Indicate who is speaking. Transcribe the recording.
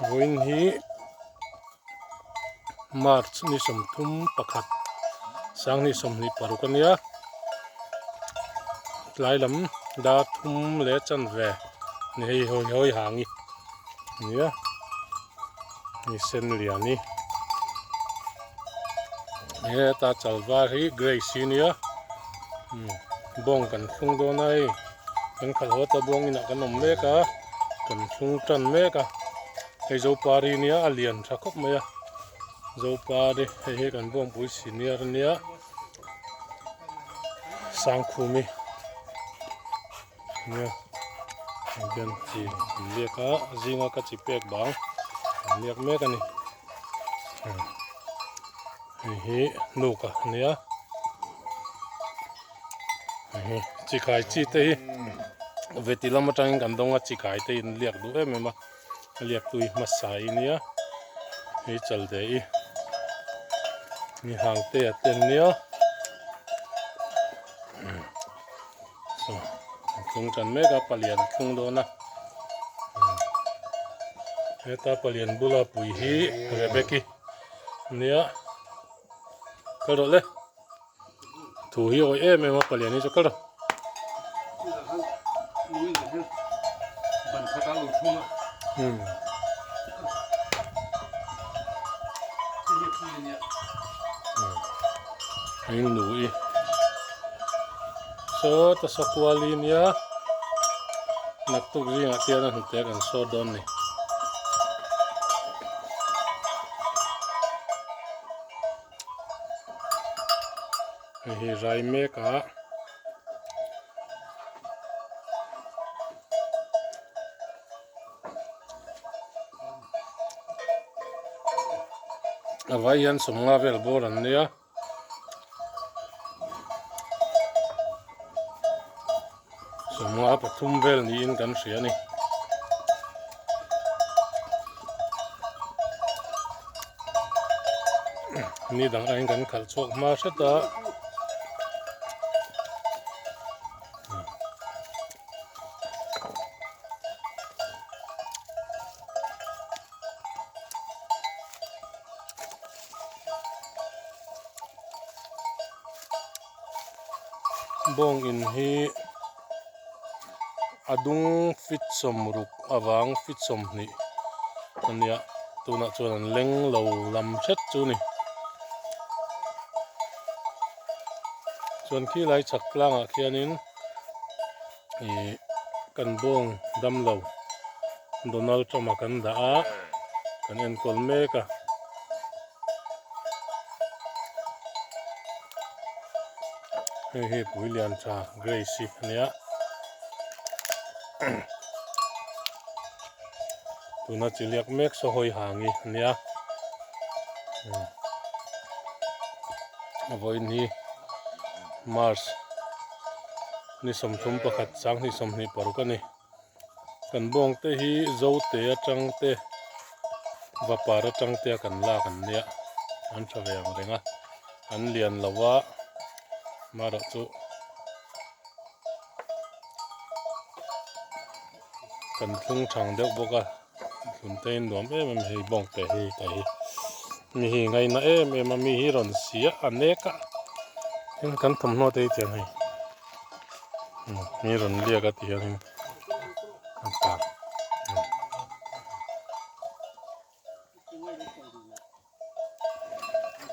Speaker 1: Vawiin hi March ni sawmthum pakhat sanghnih sawmhnih paruk a nia tlai lam dar thum leh chanve ni hei hawi hawi hang hi nia ni sen lian hi heta chal var hi grace hi nia bawng kan thlung dawn a hei kan khalh haw ta bawng inah kan awm mek a kan thlung tan mek a hei zopari nia a lian tha khawp mai a zopari hei hi kan bawngpui senior ania sangkhumi nia hei hian chi an liak a zinga ka chi pek bang an liak mek a ni hei hi nuka ania hei hi chi khai chi te hi veti lam atangin kan dawng a chi khai te in liak duh em em a a liak tui hmasa i nia hei chalde i ni hang te a ten nia thlung tan mek a palian thlung dawn a heta palian bula pui hi Rebecca nia kal rawh le thu hi awi em em a palian hi chu kal rawh Hei nui saw ta saw kual hi nia naktuk zingah te hian a hnute kan saw dawn a ni. Hei hi rai mek a. A vai hian sawmnga vel bawr an nia. Sawmnga pathum vel niin kan hria a ni. Ni dang aiin kan khalh chhuak hma hret a. Bawng in hi a dung fit sawmruk avang fit sawmhnih a nia tunah chuan an leng lo lam hret chu a ni chuan khilai chhak tlangah khianin Ih kan bawng damlo Donald Trump a kan dah a kan enkawl mek a hei hi pui lian tha Grace hi a nia tuna chi liak mek saw hawi hang hi a nia a vawiin hi March. Ni 31 sanghnih 26 a ni. Kan bawng te hi Zote atang te Vapar atang te a kan lak an nia an tha ve ang reng a an lian lo a marawh chu kan thlung thang deuh bawk a hlun te in nuam em em hei bawng te hi te hi mi hi ngaina em em a mi hi rawn si a a nek a tin kan thawmhnaw te hi tiang hei mi rawn liak a ti hian.